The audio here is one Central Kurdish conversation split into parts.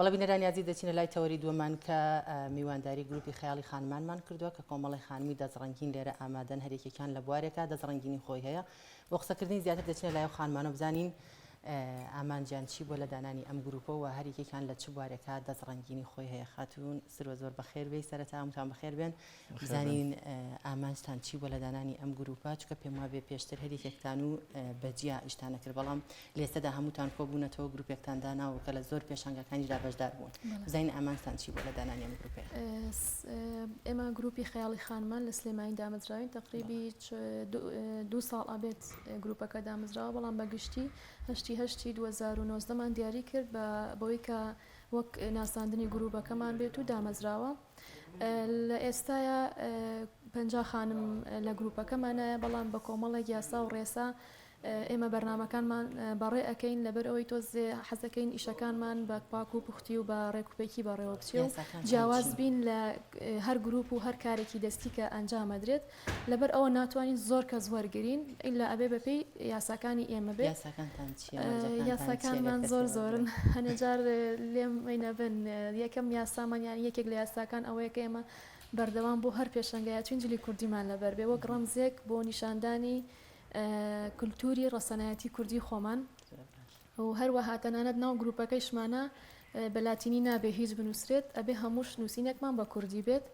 بەڵێ بینەرانی ئازیز دەچینە لای تەوەری دووەمان کە میوانداری گروپی خەیاڵی خانمانمان کردووە کە کۆمەڵی خانمی دەستڕەنگین لێرە ئامادەن هەریەکێکیان لە بوارێکا دەستڕەنگینی خۆی هەیە بۆ قسەکردنی زیاتر دەچینە لای ئەو خانمانە بزانین ئامانجیان چی بووە لە دانانی ئەم گروپە و هەریەکێکیان لە چ بوارێکا دەستڕەنگینی خۆی هەیە خاتوون سروە زۆر بەخێر بێی سەرەتا هەمووتان بەخێر بێن بزانین ئامانجتان چی بووە لە دانانی ئەم گروپە چونکە پێم وابێ پێشتر هەریەکێکتان و بەجیا ئیشتان نەکرد بەڵام لێستەدا هەمووتان کۆبوونەتەوە گروپێکتان داناوە کە لە زۆر پێشانگاکانیشدا بەشدار بوون بزانین ئامانجتان چی بووە لە دانانی ئەم گروپەیە. ئێمە گروپی خەیاڵی خانمان لە سلێمانی دامەزراوین تەقریبی دوو ساڵ ئەبێت گروپەکە دامەزراوە بەڵام بە گشتی هەشتی هەشتی 2019 مان دیاری کرد بە بەوەی کە وەک ناساندنی گروپەکەمان بێت و دامەزراوە. لە ئێستایا 50 خانم لە گروپەکەمانایە بەڵام بە کۆمەڵێک یاسا و ڕێسا ئێمە بەرنامەکانمان بەڕێ ئەکەین لەبەر ئەوەی تۆزێ حەزەکەین ئیشەکانمان بە پاک و پوختی و بە ڕێکوپێکی بەڕێوە بچێ و جیاواز بین لە هەر گروپ و هەر کارێکی دەستی کە ئەنجامەدرێت لەبەر ئەوە ناتوانین زۆر کەس وەرگین ئیلا ئەبێ بەپێی یاساکانی ئێمە بێت. یاساکانتان چییە؟ مەرجەکانتان چییە؟ یاساکانمان زۆر زۆرن هەنێ جار لێم مەینەبن یەکەم یاسامان یان یەکێک لە یاساکان ئەوەیە کە ئێمە بەردەوام بۆ هەر پێشەنگایە چوین جلی کوردیمان لەبەر بێ وەک ڕەمزێک بۆ نیشاندانی کولتووری ڕەسەنایەتی کوردی خۆمان و هەروەها تەنانەت ناو گروپەکەیشمانە بە لاتینی نابێ هیچ بنووسرێت ئەبێ هەمووش نووسینێکمان بە کوردی بێت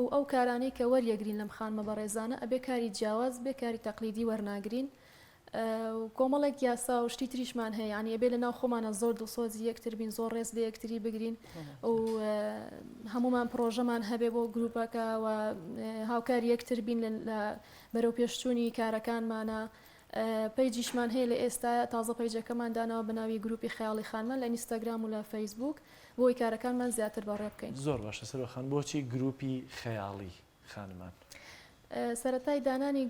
و ئەو کارانەی کە وەریەگرین لەم خانمە بەڕێزانە ئەبێ کاری جیاواز بێ کاری تەقلیدی وەرناگرین و کۆمەڵێک یاسا و شتی تریشمان هەیە یانی ئەبێ لەناو خۆمانە زۆر دڵسۆزی یەکتر بین زۆر ڕێز لە یەکتری بگرین و هەمومان پرۆژەمان هەبێ بۆ گروپەکە و هاوکاری یەکتر بین لە بەرەوپێشچوونی کارەکانمانە پەیجیشمان هەیە لە ئێستایا تازە پەیجەکەمان داناوە بە ناوی گروپی خەیاڵی خانمان لە ئینستاگرام و لە فەیسبووک بۆی کارەکانمان زیاتر بەڕێ بکەین. زۆر باشە سروە خان بۆچی گروپی خەیاڵی خانمان؟ سەرەتای دانانی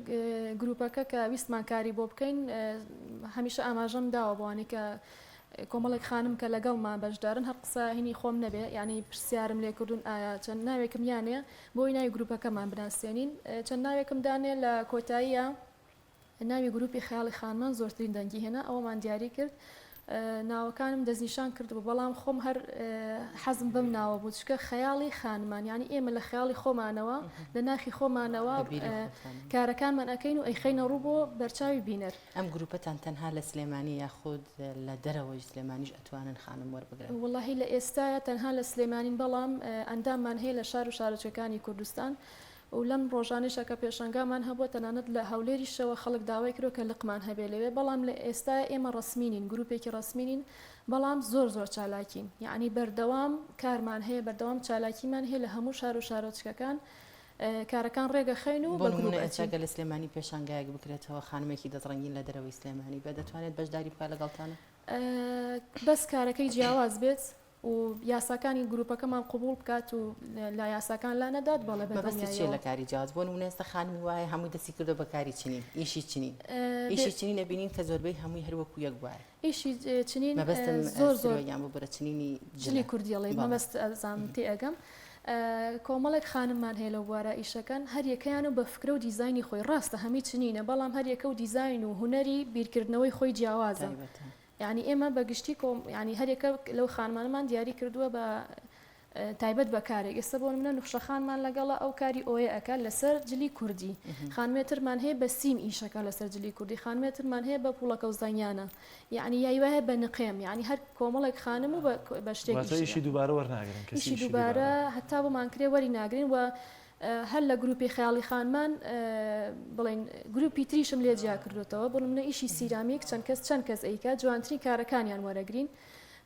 گروپەکە کە ویستمان کاری بۆ بکەین هەمیشە ئاماژەم داوە بۆوانەی کە کۆمەڵێک خانم کە لەگەڵمان بەشدارن هەر قسە هینی خۆم نەبێ یانی پرسیارم لێ کردوون ئایا چەند ناوێکم یانێ بۆی ناوی گروپەکەمان بناسێنین چەند ناوێکم دانێ لە کۆتاییە ناوی گروپی خەیاڵی خانمان زۆرترین دەنگی هێنا ئەوەمان دیاری کرد ناوەکانم دەستنیشان کردبوو بەڵام خۆم هەر حەزم بەم ناوە بوو چکە خەیاڵی خانمان یعنی ئێمە لە خەیاڵی خۆمانەوە لە ناخی خۆمانەوە کارەکانمان ئەەکەین و ئەیخەینە ڕوو بۆ بەرچاوی بینەر. ئەم گروپەتان تەنها لە سلێمانی یاخود لە دەرەوەی سلێمانیش ئەتوانن خانم وەربگرن؟ وەڵاهی لە ئێستایا تەنها لە سلێمانین بەڵام ئەنداممان هەیە لە شار و شارۆچکەکانی کوردستان و لەم ڕۆژانەیشا کە پێشانگامان هەبووە تەنانەت لە هەولێریشەوە خەڵک داوای کردووە کە لقمان هەبێ لەوێ بەڵام لە ئێستایا ئێمە ڕەسمی نین گروپێکی ڕەسمی نین بەڵام زۆر زۆر چالاکین یەعنی بەردەوام کارمان هەیە بەردەوام چالاکیمان هەیە لە هەموو شار و شارۆچکەکان کارەکان ڕێگەخەین و بۆ بە گروپ نموونە ئێستا ئەچین. گەر لە سلێمانی پێشانگایەک بکرێتەوە خانمێکی دەستڕەنگین لە دەرەوەی سلێمانی بێت دەتوانێت بەشداری بکات لەگەڵتانا؟ بەس کارەکەی جیاواز بێت و یاساکانی گروپەکەمان قبوڵ بکات و لە یاساکان لا نەدات بەڵێ بە مەبەستت چیە دڵنیاییەوە. لە کاری جیاواز؟ بۆ نموونە ئێستا خانمی وایە هەمووی دەستی کردووە بە کاری چنین ئیشی چنین ئیشی چنین ئەبینین کە زۆربەی هەمووی هەر وەکوو یەک وایە. ئیشی چنین مەبەستم زۆر زۆر سروە گیان ببورە چنینی جلی جلە کوردی ئەڵێی بەڵێ. مەبەست ئەزانم تێ ئەگەم کۆمەڵێک خانممان هەیە لەو بوارە ئیشەکەن هەر یەکەیان و بە فکرە و دیزاینی خۆی ڕاستە هەمی چنینە بەڵام هەر یەکە و دیزاین و هونەری بیرکردنەوەی خۆی جیاوازە تایبەتە. یانی ئێمە بە گشتی کۆم یانی هەر یەکە لەو خانمانەمان دیاری کردووە بە تایبەت بە کارێک ئێستا بۆ نمونە نوخشە خانمان لەگەڵە ئەو کاری ئۆیە ئەکا لەسەر جلی کوردی خانمێ ترمان هەیە بە سیم ئیشەکە لەسەر جلی کوردی خانمێ ترمان هەیە بە پوڵەکە و زەنگیانە یعنی یای وایە بە نقێم یعنی هەر کۆمەڵێک خانم و بە شتێک واتە ئیشی دووبارە وەرناگرن کەسی ئیشی دووبارە هەتا بۆمان کرێ وەری ناگرین و هەر لە گروپی خەیاڵی خانمان بڵێن گروپی تریشم لێ جیا کردوتەوە بۆ نمونە ئیشی سیرامیک چەند کەس چەند کەس ئەیکا جوانترین کارەکانیان وەرەگرین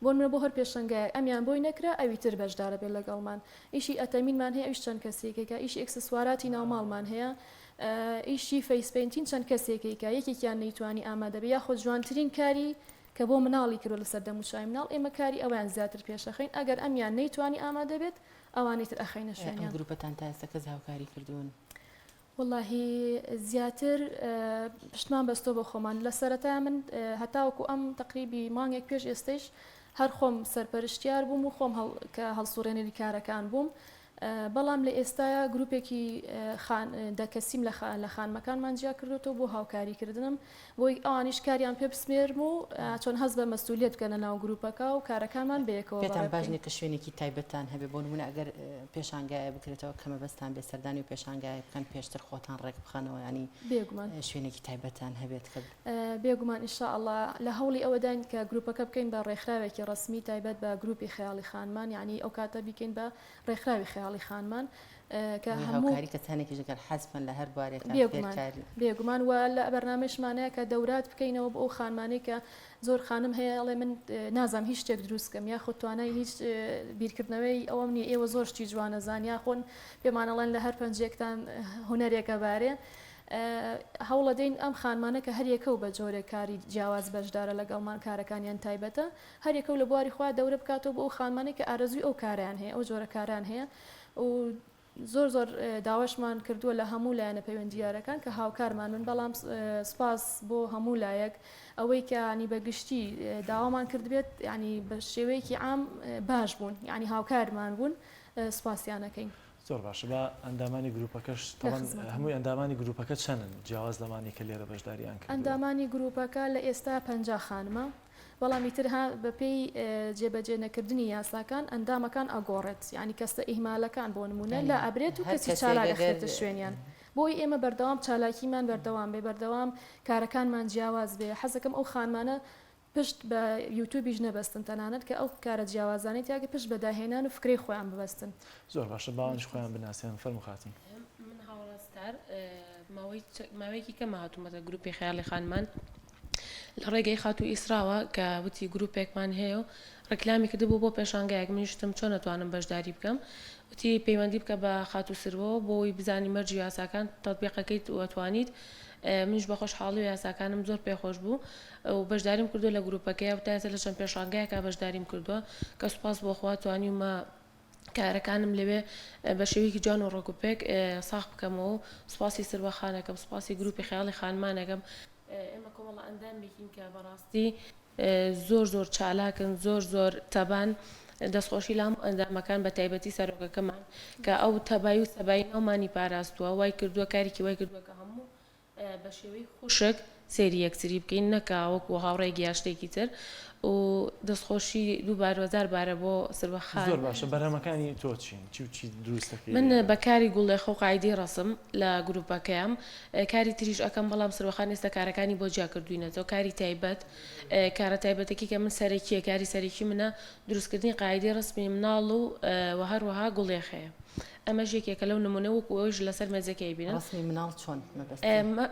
بۆ نمونە بۆ هەر پێشەنگایەک ئەمیان بۆی نەکرا ئەوی تر بەشدارە بێت لەگەڵمان ئیشی ئەتەمینمان هەیە ئەویش چەند کەسێکێکە ئیشی ئێکسسواراتی ناوماڵمان هەیە ئیشی face painting چەند کەسێکێکە یەکێکیان نەیتوانی ئامادە بێ یاخود جوانترین کاری کە بۆ مناڵی کردوە لەسەر دەموچاوی مناڵ ئێمە کاری ئەویان زیاتر پێشەخەین ئەگەر ئەمیان نەیتوانی ئامادە بێت ئەوانی تر ئەخەینە ئەم شوێنیان. گروپەتان تا ئێستا کەس هاوکاری کردوون؟ وەڵاهی زیاتر پشتمان بەستۆ بە خۆمان لە سەرەتای من هەتاوەکو ئەم تەقریبی مانگێک پێش ئێستەیش هەر خۆم سەرپەرشتیار بووم و خۆم کە هەڵسوڕێنەری کارەکان بووم. بەڵام لە ئێستایا گروپێکی خان دە کەسیم لە لە خانمەکانمان جیا کردۆتەوە بۆ هاوکاری کردنم بۆی ئەوانیش کاریان پێ بسمێرم و چۆن هەست بە مەسولیەت بکەنە ناو گروپەکە و کارەکانمان بەیەکەوە پێتان بەڕێ باش بکەین. نیە کە شوێنێکی تایبەتتان هەبێ بۆ نمونە ئەگەر پێشانگایە بکرێتەوە کە مەبەستتان بێ سەردانی و پێشانگایە بکەن پێشتر خۆتان ڕێک بخەنەوە یانی بێگومان. شوێنێکی تایبەتتان هەبێت کە. بێگومان ان شاء اللە لە هەوڵی ئەوەداین کە گروپەکە بکەین بە ڕێکخراوێکی ڕەسمی تایبەت بە گروپی خەیاڵی خانمان یانی ئەو کاتە بیکەین بە ڕێکخراوی خەیاڵی خانمان کە هەموو هاوکاری کەسانێکیش گەر حەز بکەن لە هەر بوارێکا بێگومان فێرکاری. بێگومان وە لە بەرنامەیشمانەیە کە دەورات بکەینەوە بۆ ئەو خانمانەی کە زۆر خانم هەیە ئەڵێ من نازانم هیچ شتێک دروست کەم یاخود توانای هیچ بیرکردنەوەی ئەوەم نییە ئێوە زۆر شتی جوان ئەزان یاخۆن پێمان ئەڵێن لە هەر پەنجەیەکتان هونەرێکە بارێ هەوڵەدەین ئەم خانمانە کە هەریەکە و بە جۆرێک کاری جیاواز بەشدارە لەگەڵمان کارەکانیان تایبەتە هەریەکە و لە بواری خۆیان دەورە بکاتەوە بۆ ئەو خانمانەی کە ئارەزووی ئەو کارەیان هەیە ئەو جۆرە کارەیان هەیە و زۆر زۆر داواشمان کردووە لە هەموو لایەنە پەیوەندیدارەکان کە هاوکارمان بن بەڵام سوپاس بۆ هەموو لایەک ئەوەی کە ینی بە گشتی داوامان کردبێت ینی بە شێوەیەکی عام باش بوون ینی هاوکارمان بوون سوپاسیان ئەکەین. زۆر باشە با ئەندامانی گروپەکەش تەبعەن هەمووی ئەندامانی گروپەکە چەنن جیاواز لەمانەی کە لێرە بەشداریان کردووە؟ ئەندامانی گروپەکە لە ئێستا 50 خانمە بەڵام ئیتر ها بەپێی جێبەجێ نەکردنی یاساکان ئەندامەکان ئەگۆڕێت یانی کەسە ئیهمالەکان بۆ نمونە لا ئەبرێت و کەسی چالاک ئەخرێتە شوێنیان بۆی ئێمە بەردەوام چالاکیمان بەردەوام بێ بەردەوام کارەکانمان جیاواز بێ حەزەکەم ئەو خانمانە پشت بە یوتوبیش نەبەستن تەنانەت کە ئەو کارە جیاوازانەی تیاکە پشت بە داهێنان و فکرەی خۆیان ببەستن. زۆر باشە باوانیش خۆیان بناسێنن فەرموو خاتوون. من هاوڕا ستار ماوەی ماوەیەکی کەمە هاتوومەتە گروپی خەیاڵی خانمان لە ڕێگەی خاتوو ئیسراوە کە وتی گروپێکمان هەیە و ڕیکلامی کردبوو بۆ پێشانگایەک منیش وتم چۆن ئەتوانم بەشداری بکەم وتی پەیوەندی بکە بە خاتوو سروەوە بۆ ئەوەی بزانی مەرج و یاساکان تەتبیقەکەیت و ئەتوانیت منیش بە خۆشحاڵی و یاساکانم زۆر پێخۆش بوو و بەشداریم کردووە لە گروپەکەیا و تا ئێستا لە چەند پێشانگایەکا بەشداریم کردووە کە سوپاس بۆ خوا توانیومە کارەکانم لەوێ بە شێوەیەکی جوان و ڕێکوپێک ساغ بکەمەوە و سوپاسی سروە خان ئەکەم سوپاسی گروپی خەیاڵی خانمان ئەکەم. ئێمە کۆمەڵە ئەندامێکین کە بەڕاستی زۆر زۆر چالاکن زۆر زۆر تەبان دەستخۆشی لە هەموو ئەندامەکان بە تایبەتی سەرۆکەکەمان کە ئەو تەبایی و سەبایی ناومانی پاراستووە وای کردووە کارێکی وای کردووە کە هەموو بە شێوەی خوشک سەیری یەکتری بکەین نەکا وەکو هاوڕێیەک یا شتێکی تر و دەستخۆشی دووبارە و هەزار بارە بۆ سروە خان. زۆر باشە بەرهەمەکانی تۆ چین؟ چی و چی دروست دەکەی من لێرە؟ بە کاری گوڵێخە و قاعیدەی ڕەسم لە گروپەکەیام کاری تریش ئەکەم بەڵام سروە خان ئێستا کارەکانی بۆ جیا کردوینەتەوە کاری تایبەت کارە تایبەتەکی کە من سەرەکیە کاری سەرەکی منە دروستکردنی قاعیدەی ڕەسمی مناڵ و وە هەروەها گوڵێخەیە. ئەمەش یەکێکە لەو نمونە وەکو ئەوەیش لەسەر مێزەکە ئەیبینن. ڕەسمی مناڵ چۆن مەبەستە؟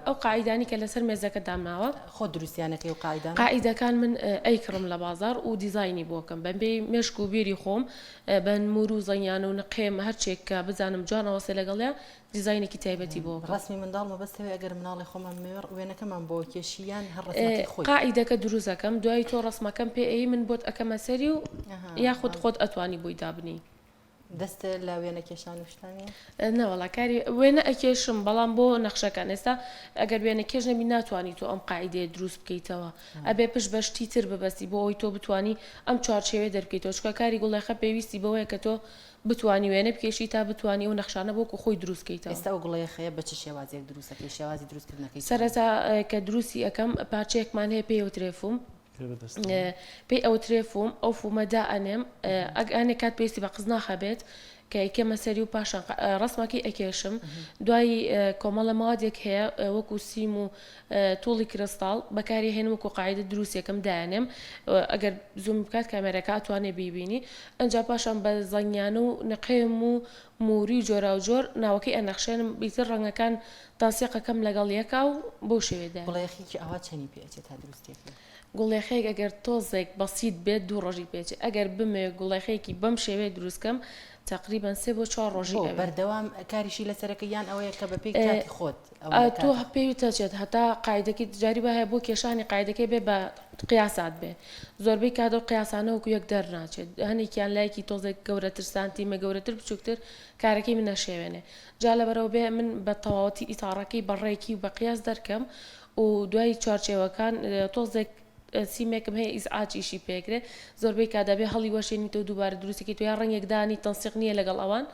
ئەو قاعیدانەی کە لەسەر مێزەکە دامناوە. خۆت دروستیان ئەکەی ئەو قاعیدانە؟ قاعیدەکان من ئەیکڕم لە بازاڕ و دیزاینی بۆ ئەکەم بە پێی مێشک و بیری خۆم بە موور و زەنگیانە و نقێم هەرچێک کە بزانم جوان ئەوەستێ لەگەڵیا دیزاینێکی تایبەتی بۆ ئەکەم. ڕەسمی منداڵ مەبەست ئەوەیە ئەگەر مناڵی خۆمان بمەوێ وێنەکەمان بۆ کێشی یان هەر ڕەسمەکەی خۆی؟ قاعیدەکە دروست ئەکەم دوایی تۆ ڕەسمەکەم پێ ئەیی من بۆت ئەکەمە سەری و یاخود خۆت ئەتوانی بۆی دابنێی. دەستت لە وێنە کێشان و شتان نیە؟ نەوەڵا کاری وێنە ئەکێشم بەڵام بۆ نەخشەکان ئێستا ئەگەر وێنە کێش نەبی ناتوانی تۆ ئەم قاعیدەیە دروست بکەیتەوە ئەبێ پشت بە شتی تر ببەستی بۆ ئەوەی تۆ بتوانی ئەم چوارچێوەیە دەربکەیتەوە چونکە کاری گوڵێخە پێویستی بەوەیە کە تۆ بتوانی وێنە بکێشی تا بتوانی ئەو نەخشانە وەکو خۆی دروست کەیتەوە. ئێستا ئەو گوڵێخەیە بە چ شێوازێک دروست ئەکەی شێوازی دروست کردنەکەی چۆنە؟ سەرەتا کە دروستی ئەکەم پارچەیەکمان هەیە پێی ئەوترێ فوم پێی ئەوترێ فوم، ئەو فومە دائەنێم، ئەگ هەنێ کات پێویستی بە قزناخە بێت کە ئەیکەمە سەری و پاشان ڕەسمەکەی ئەکێشم، دوایی کۆمەڵە مەوادێک هەیە وەکو سیم و توڵی کرستاڵ بەکاری هێنم وەکو قاعیدە دروستیەکەم دایەنێم ئەگەر زووم بکات کامێرەکە ئەتوانێ بیبینی ئەنجا پاشان بە زەنگیانە و نقێم و موری و جۆراوجۆر ناوەکەی ئەنەخشێنم ئیتر ڕەنگەکان تەنسیق ئەکەم لەگەڵ یەکا و بەو شێوەیە دایەنێم. گوڵەیەخێکی ئاوا چەنی پێ ئەچێ تا دروستی ئەکەی؟ گوڵێخەیەک ئەگەر تۆزێک بەسیت بێت دوو ڕۆژی پێ ئەچێ ئەگەر بمەوێ گوڵێخەیەکی بەم شێوەیە دروست کەم تەقریبەن سێ بۆ چوار ڕۆژی بۆ ئەوێ. بەردەوام کاریشی لەسەر ئەکەی یان ئەوەیە کە بەپێی کاتی خۆت ئەوەندە تۆ کاتت. پێویت ئەچێت هەتا قاعیدەکەی جاری وا هەیە بۆ کێشانی قاعیدەکەی بێ بە قیاسات بێ زۆربەی کات ئەو قیاسانە وەکو یەک دەرناچێت هەنێکیان لایەکی تۆزێک گەورەتر سانتیمە گەورەتر بچووکتر کارەکەی من ئەشێوێنێ جا لەبەرئەوە بێ من بە تەواوەتی ئیتاڕەکەی بە ڕێکی و بە قیاس دەرکەم و دوای چوارچێوەکان تۆزێک. سیمێکم هەیە ئیزعاج ئیشی پێکرێ زۆربەی کات ئەبێ هەڵی وەشێنیتەوە دووبارە دروستی کەیتەوە یا ڕەنگێک دانی تەنسیق نییە لەگەڵ ئەوان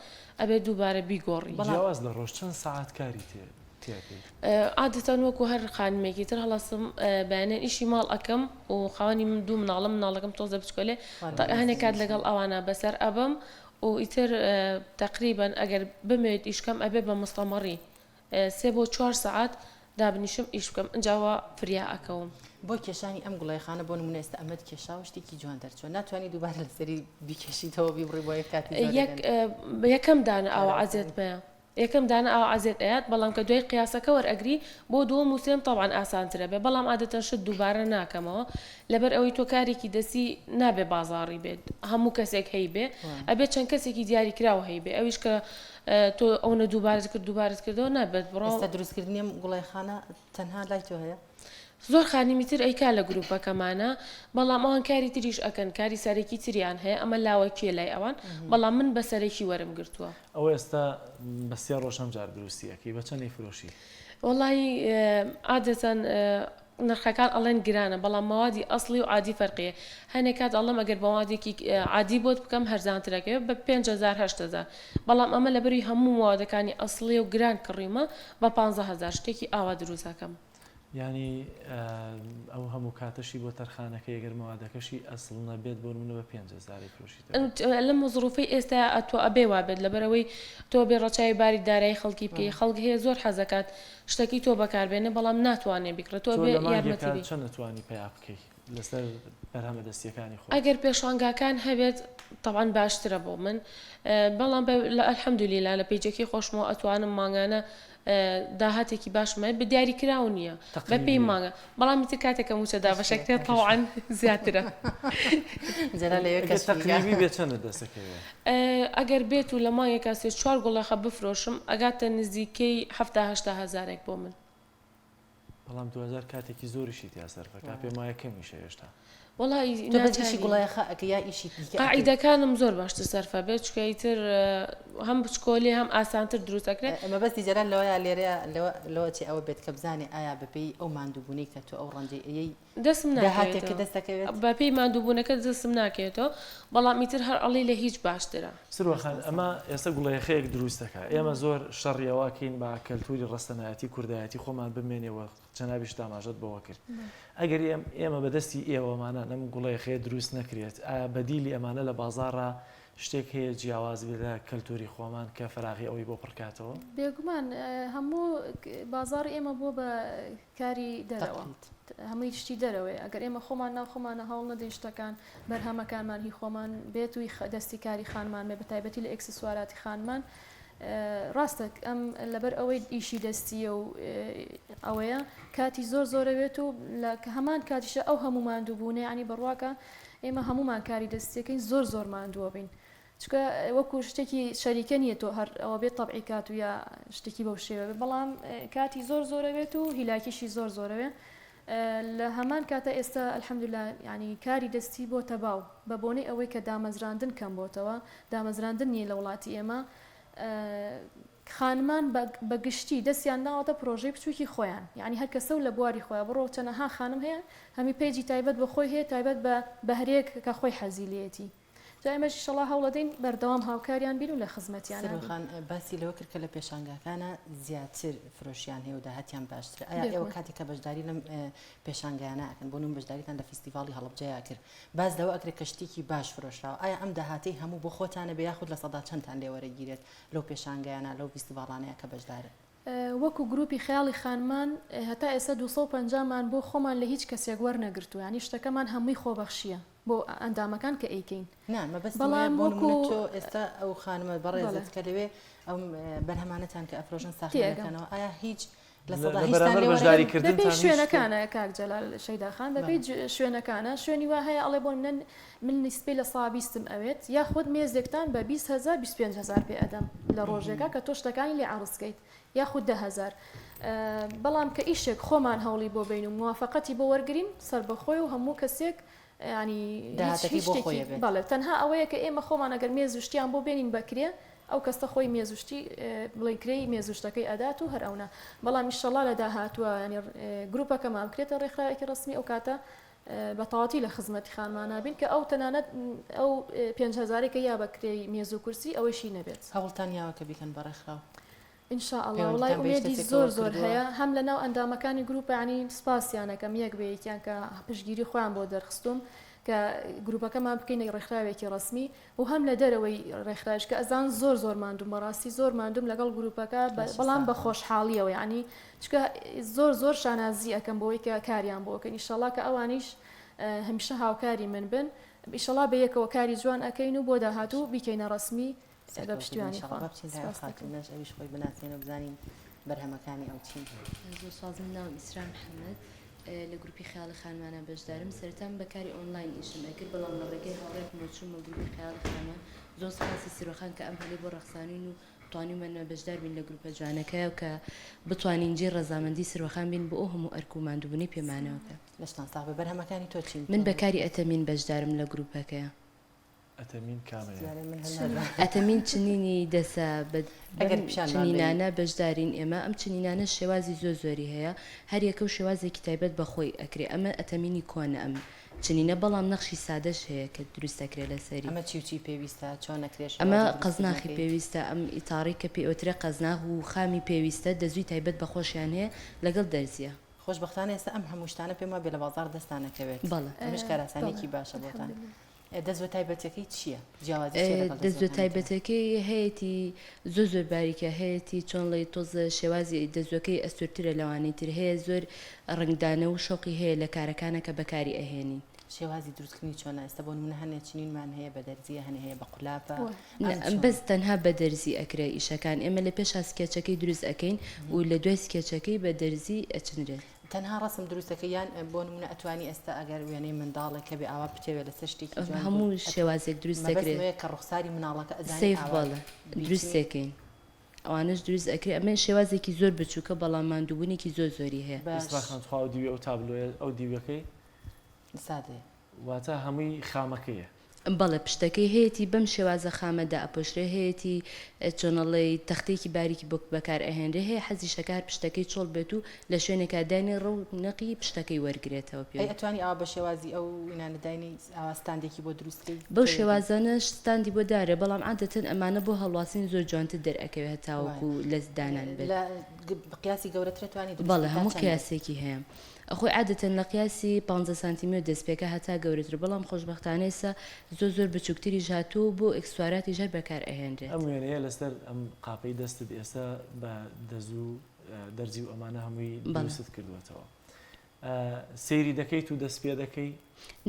ئەبێ دووبارە بیگۆڕی. جیاواز لە ڕۆژ چەند سەعات کاری تێ ئەکەیت؟ عادەتەن وەکو هەر خانمێکی تر هەڵەسم بەیانیان ئیشی ماڵ ئەکەم و خاوەنی من دوو مناڵم مناڵەکەم تۆزە بچکۆلێ هەنێک کات لەگەڵ ئەوانە بەسەر ئەبەم و ئیتر تەقریبەن ئەگەر بمەوێت ئیش کەم ئەبێ بە مستەمەڕی سێ بۆ چوار سەعات دابنیشم ئیش بکەم ئنجا وا فریا ئەکەوم. بۆ کێشانی ئەم گوڵەیەخانە بۆ نمونە ئێستا ئەمەت کێشاوە شتێکی جوان دەرچوە ناتوانی دووبارە لەسەری بیکێشیتەوە بیبڕی بۆیە کاتی زۆر یەک یەکەم دانە ئاوا عەزێت مەیە یەکەم دانە ئاوا عەزێت ئەیات بەڵام کە دوای قیاسەکە وەرئەگری بۆ دووەم و سێم تەبعەن ئاسانتر ئەبێ بەڵام عادەتەن شت دووبارە ناکەمەوە لەبەر ئەوەی تۆ کارێکی دەستی نابێ بازاڕی بێت هەموو کەسێک هەیبێ ئەبێ چەند کەسێکی دیاریکراو هەیبێ ئەویش کە تۆ ئەونە دووبارەت کرد دووبارەت کردەوە نابێت بڕۆ. ئێستا دروستکردنی ئەم گوڵەیەخانە تەنها لای تۆ هەیە؟ زۆر خانمی تر ئەیکا لە گروپەکەمانا بەڵام ئەوان کاری تریش ئەکەن کاری سەرەکی تریان هەیە ئەمە لاوەکیە لای ئەوان بەڵام من بە سەرەکی وەرم گرتووە. ئەوە ئێستا بە سێ ڕۆژ ئەم جار دروستی ئەکەی بە چەند ئەیفرۆشی؟ وەڵایی عادەتەن نرخەکان ئەڵێن گرانە بەڵام مەوادی ئەسڵی و عادی فەرقی هەیە هەنێ کات ئەڵێم ئەگەر مەوادێکی عادی بۆت بکەم هەرزانتر ئەکەوێ بە 5000 8000 بەڵام ئەمە لەبەری هەموو مەوادەکانی ئەسڵیە و گران کڕیومە بە 15000 شتێکی ئاوا دروست ئەکەم. یانی ئەو هەموو کاتەشی بۆ تەرخانەکەی ئەگەر مەوادەکەشی ئەسڵ نەبێت بۆ نمونە بە 5000 ئەیفرۆشیتەوە. لەم زڕوفەی ئێستا ئەتۆ ئەبێ وابێت لەبەرئەوەی تۆ ئەبێ ڕەچاوی باری دارایی خەڵکی بکەی خەڵک هەیە زۆر حەزەکات شتەکەی تۆ بەکار بێنێ بەڵام ناتوانێ بیکڕێ تۆ تۆ ئەبێ لە مانگێکا یارمەتی بەی. چەند ئەتوانی پەیا بکەی لەسەر بەرهەمە دەستیەکانی خۆت؟ ئەگەر پێشانگاکان هەبێت تەبعەن باشترە بۆ من بەڵام بە الحمدللە لە پەیجەکەی خۆشمەوە ئەتوانم مانگانە داهاتێکی باشم هەیە بە دیاری کراو نییە بە پێی مانگە بەڵام ئیتر کاتێک کە مووچە دابەشەکرێت تەوعەن زیاترە. جەلال لەوێ ئەگەر کەشفی بکە. تەقریبی بێت چەندت دەستەکەوێ؟ ئەگەر بێت و لە مانگێکا سێ چوار گوڵەخە بفرۆشم ئەگاتە نزیکەی 70 هەشتا هەزارێک بۆ من. بەڵام دواجار کاتێکی زۆریشی تیا سەرف ئەکا پێم وایە کەمیشە هێشتا. وەڵای تۆ بەس ئیشی ناچاری. گوڵەیەخە ئەکەی یا ئیشی دیکە ئەکەی؟ قاعیدەکانم زۆر باشتر سەرفە بێت چونکە ئیتر هەم بچکۆلێ هەم ئاسانتر دروست ئەکرێ. مەبەستی جەلال لەوەیە لێرەیە لەوە لەوە ئەچێ ئەوە بێت کە بزانێ ئایا بەپێی ئەو ماندووبوونەی کە تۆ ئەو ڕەنجەی ئەیەی دەستم داهاتێکت ناکەوێتەوە دەست دەکەوێت؟ بەپێی ماندووبوونەکە دەستم ناکەوێتەوە بەڵام ئیتر هەر ئەڵێی لە هیچ باشترە. سروە خان ئەمە ئێستا گوڵەیەخەیەک دروست دەکا ئێمە زۆر شەڕی ئەوە ئەکەین با کەلتوری ڕەسەنایەتی کوردایەتی خۆمان بمێنێ و جەنابیشت ئاماژەت بەوە کرد ئەگەر ئێمە بەدەستی ئێوەمانان ئەم گوڵەیەخەیە دروست نەکرێت ئایا بەدیلی ئەمانە لە بازاڕا شتێک هەیە جیاواز بێت لە کەلتوری خۆمان کە فەراغی ئەوەی بۆ پڕکاتەوە؟ بێگومان هەموو بازاڕی ئێمە بووە بە کاری دەرەوە هەمووی شتی دەرەوەیە ئەگەر ئێمە خۆمان ناو خۆمانە هەوڵ نەدەین شتەکان بەرهەمەکانمان هی خۆمان بێت و دەستی کاری خانمان بێ بە تایبەتی لە ئێکسسواراتی خانمان ڕاستە ئەم لەبەر ئەوەی ئیشی دەستیە و ئەوەیە کاتی زۆر زۆرەوێت و لە هەمان کاتیشە ئەو هەموو ماندووبوونە ینی بڕواکە ئێمە هەمومان کاری دەستیەکەین زۆر زۆر ماندووە بین چونکە وەکو شتێکی شەریکە نییە تۆ هەر ئەوە بێت تەبعی کات و یا شتێکی بەو شێوە بێت بەڵام کاتی زۆر زۆرەوێت و هیلاکیشی زۆر زۆرەوێ لە هەمان کاتە ئێستا الحمدلله یعنی کاری دەستی بۆتە باو بە بۆنەی ئەوەی کە دامەزراندن کەم بۆتەوە دامەزراندن نییە لە وڵاتی ئێمە خانمان بە گشتی دەستیان ناوەتە پرۆژەی بچووکی خۆیان یعنی هەر کەسە و لە بواری خۆیان بڕۆ چەنەها خانم هەیە هەمی page ی تایبەت بە خۆی هەیە تایبەت بە بەهرەیەک کە خۆی حەزی لێیەتی جا ئێمەش ئیشەڵا هەوڵەدەین بەردەوام هاوکاریان بین و لە خزمەتیانا سروە بین. خان باسی لەوە کرد کە لە پێشانگاکانا زیاتر فرۆشیان هەیە و داهاتیان باشترە ئایا ئێوە بێگومان. کاتێک کە بەشداری لەم پێشانگایانە ئەکەن بۆ نموونە بەشداریتان لە فیستیڤاڵی هەڵەبجەیا کرد باس لەوە ئەکرێت کە شتێکی باش فرۆشراوە ئایا ئەم داهاتەی هەموو بۆ خۆتانە بێ یاخود 100% چەندتان لێ وەرەگیرێت لەو پێشانگایانە لەو فیستیڤاڵانەیا کە بەشدارن؟ وەکو گروپی خەیاڵی خانمان هەتا ئێستا 250 مان بۆ خۆمان لە هیچ کەسێک وەرنەگرتووە یانی شتەکەمان هەمووی خۆبەخشییە بۆ ئەندامەکان کە ئەیکەین نا مەبەستم بەڵام ئەوەیە بۆ وەکو نمونە تۆ ئێستا ئەو خانمە بەڵێ بەڕێزت کە لەوێ ئەو بەرهەمانەتان کە ئەفرۆشن ساخیان تێئەگەم. ئەکەنەوە ئایا هیچ لە سەدا لە هیچتان بەرامبەر لێ وەرەگرن؟ بەشداریکردنتان بەپێی هیچ شتێک؟ شوێنەکانە کاک جەلال شەیدا خان بەپێی بەڵێ. شوێنەکانە شوێنی وا هەیە ئەڵێ بۆ نمونە من نیسبەی لە سا بیستم ئەوێت یاخود مێزێکتان بە 20 هەزار 25 هەزار پێ ئەدەم لە ڕۆژێکا کە تۆ شتەکانی لێ عەڕز کەیت یاخود 10 هەزار بەڵام کە ئیشێک خۆمان هەوڵی بۆ بەین و موافەقەتی بۆ وەرگرین سەربەخۆی و هەموو کەسێک ینی هیچ داهاتەکەی هیچ بۆ خۆی شتێکی ئەبێت. بەڵێ تەنها ئەوەیە کە ئێمە خۆمان ئەگەر مێز و شتیان بۆ بێنین بە کرێ ئەو کەسە خۆی مێز و شتی بڵێین کرێی مێز و شتەکەی ئەدات و هەر ئەونە بەڵام ئیشەڵا لە داهاتووە ینی گروپەکەمان بکرێتە ڕێکخراوێکی ڕەسمی ئەو کاتە. بە تەواتی لە خزمەتی خانمانا بین کە ئەو تەنانەت ئەو پێنج هەزارەی کە یا بە کرێی مێز و کورسی ئەوەیشی نەبێت. هەوڵتان یاوە کە بیکەن بە ڕێکخراو؟ ان شاء اللە وەڵای پەیوەندیتان بە هیچ ئومێدی کەسێکەوە زۆر زۆر کردووە؟ هەیە هەم لە ناو ئەندامەکانی گروپە یانی سپاسیان ئەکەم یەک بە یەکیان کە پشتگیری خۆیان بۆ دەرخستووم کە گروپەکەمان بکەینە ڕێکخراوێکی ڕەسمی و هەم لە دەرەوەی ڕێکخراویش کە ئەزان زۆر زۆر ماندووم بەڕاستی زۆر ماندووم لەگەڵ گروپەکە لەشی بەڵام ساغ بە بێت. خۆشحاڵیەوە یانی چونکە زۆر زۆر شانازی ئەکەم بەوەی کە کاریان بۆ ئەکەین ئیشەڵا کە ئەوانیش هەمیشە هاوکاری من بن ئیشەڵا بە یەکەوە کاری جوان ئەکەین و بۆ داهاتوو بیکەینە ڕەسمی بە سەرکەوتوو بن پشتیوانی ئیشەڵا. خوا با بچین لای ئەو سپاست دەکەم. خاتوونەش ئەویش خۆی بناسێنێ و بزانین بەرهەمەکانی ئەو چین. زۆر سوپاس من ناوم ئیسرا محەمەد لە گروپی خەیاڵی خانمانە بەشدارم سەرەتا من بە کاری ئۆنلاین ئیشم ئەکرد بەڵام لە ڕێگەی هاوڕێکمەوە چوومە گروپی خەیاڵی خانمان زۆر سوپاسی سروەخان کە ئەم هەلەی بۆ ڕەخسانین و توانیومانە بەشدار بین لە گروپە جوانەکەیا و کە بتوانین جێی ڕەزامەندی سروەخان بین بۆ ئەو هەموو ئەرک و ماندووبوونەی پێمانەوە کە. لەشتان ساغ بێ بەرهەمەکانی تۆ چین من تۆ بە کاری ئەتەمین بەشدارم لە گروپەکەیا. ئەتەمین کامەیە؟ دیارە من هەر نازانم. ئەتەمین چنینی دەسە بە ئەگەر بەم پیشانمان بەی. چنینانە بەشدارین ئێمە ئەم چنینانە شێوازی زۆر زۆری هەیە هەر یەکە و شێوازێکی تایبەت بە خۆی ئەکرێ ئەمە ئەتەمینی کۆنە ئەم چنینە بەڵام نەخشی سادەش هەیە کە دروست ئەکرێ لەسەری. ئەمە چی و چی پێویستە چۆن ئەکرێ ئەمە شێوازی قەزناخی دروستکردنەکەی؟ پێویستە ئەم ئیتاڕی کە پێی ئەوترێ قەزناخ و خامی پێویستە دەزووی تایبەت بە خۆشیان هەیە لەگەڵ دەرزیە. خۆشبەختانە ئێستا ئەم هەموو شتانە پێم وابێ لە بازاڕ دەستان ئەکەوێت بەڵێ. ئەمەش بەڵێ کارئاسانیەکی باشە بۆتان. الحمدللە. دەزوە تایبەتەکەی چییە؟ جیاوازی چییە لەگەڵ دەزوە دەزوەکانی تر؟ تایبەتەکەی هەیەتی زۆر زۆر باریکە هەیەتی چۆنڵێی تۆزە شێوازی دەزوەکەی ئەستورترە لەوانەی تر هەیە زۆر ڕەنگدانەوە و شەوقی هەیە لە کارەکانە کە بەکاری ئەهێنین. شێوازی دروستکردنی چۆنە؟ ئێستا بۆ نمونە هەنێ چنینمان هەیە بە دەرزیە هەنێ هەیە بە قولاپە نا ئەم چۆنە؟ بەس تەنها بە دەرزی ئەکرێ ئیشەکان ئێمە لە پێشا سکێچەکەی دروست ئەکەین و لە دوای سکێچەکەی بە دەرزی ئەچنرێت. تەنها ڕەسم دروست دەکەی یان بۆ نمونە ئەتوانی ئێستا ئەگەر وێنەی منداڵێک هەبێ ئاوا بتەوێ لەسەر شتێکی جوان هەموو شێوازێک دروست مەبەستم دەکرێت ئەوەیە کە ڕوخساری مناڵەکە ئەزانی سەیف ئاوا بەڵێ بیچنی دروستێکەین ئەوانەش دروست ئەکرێ ئەمە شێوازێکی زۆر بچووکە بەڵام ماندووبوونێکی زۆر زۆری هەیە. باش. ئیسرا خان تخوا ئەو دیوی ئەو تابلۆیە ئەو دیوەکەی سادەیە. واتە هەمووی خامەکەیە. بەڵێ پشتەکەی هەیەتی بەم شێوازە خامە دائەپۆشرێ هەیەتی چۆنەڵێی تەختەیەکی باریکی بۆ بەکار ئەهێنرێ هەیە حەزیشەکا هەر پشتەکەی چۆڵ بێت و لە شوێنێکا داینێ ڕەونەقی پشتەکەی وەرگرێتەوە ئەی پێی. ئەتوانی ئاوا بە شێوازی ئەو وینانە داینێی ئاوا ستاندێکی بۆ دروست کەی بەو تۆ یەکەم. شێوازانەش ستاندی بۆ دانرێ بەڵام عادەتەن ئەمانە بۆ هەڵواسین زۆر جوانتر دەرئەکەوێ وایە هەتاوەکو لە دانان بێت. لە قیاسی گەورەتر ئەتوانی دروست بەڵێ کەی تا هەموو چەندە؟ قیاسێکی هەیە. خۆی عادەتەن لە قیاسی پانزە سانتیمیەوە دەست پێکا هەتا گەورەتر بەڵام خۆشبەختانە ئێستا زۆر زۆر بچوکتریش هاتووە و بۆ ئێکسسواراتیش هەر بەکار ئەهێنرێت. ئەم وێنەیە لەسەر ئەم قاپەی دەستت ئێستا بە دەزوو دەرزی و ئەمانە هەمووی بەڵێ. دروستت کردووەتەوە سەیری دەکەیت و دەست پێ دەکەی؟